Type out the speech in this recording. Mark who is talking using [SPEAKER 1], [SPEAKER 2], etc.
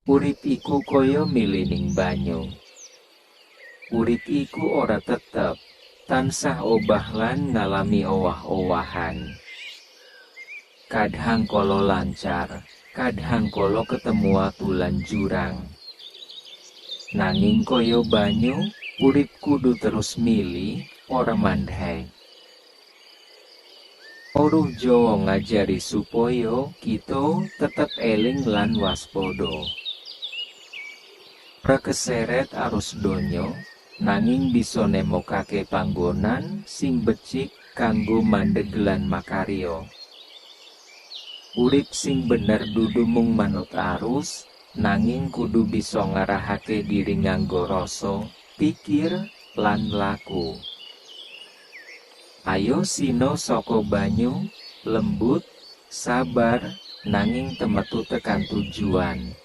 [SPEAKER 1] Urip iku kaya milining banyu. Urip iku ora tetep, tansah obah lan ngalami owah-owahan. Kadhang kala lancar, kadhang kala ketemu watu lan jurang. Nanging kaya banyu, urip kudu terus mili, ora mandheg. Oruh Jawa ngajari supaya kita tetep eling lan waspada. Ora keseret arus donya, nanging bisa nemokake panggonan sing becik kanggo mandeg lan makarya. Urip sing bener dudu mung manut arus, nanging kudu bisa ngarahake diri nganggo rasa, pikir, lan laku. Ayo sinau saka banyu, lembut, sabar, nanging temetu tekan tujuan.